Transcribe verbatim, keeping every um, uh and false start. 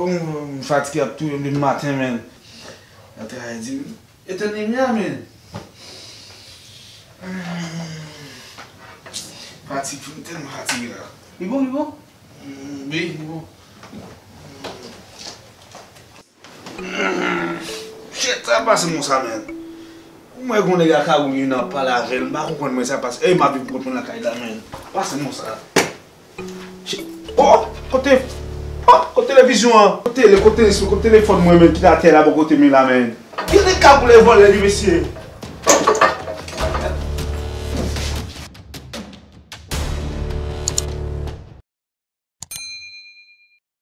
M fatige ap touye m depi maten, menn. Atè a di, etenn limyè a, menn. Fatig, m tèlman fatige la. Li bon, li bon? Mm, wi, li bon. Shit, sa pase m konsa, menn. Ou mwen gon nèg ak kagoul li nan pale avè l, m pa konprann mwen sa pase. Ey, m ap viv kot mwen lakay la, menn. Pase m konsa. Shit. Oh, kote, oh, kote televizyon an? Kote tele, kote, kote telefòn mwen, menn, ki t atè la bò kote m la, menn. Gen nèg kagoule vòlè li, mesye.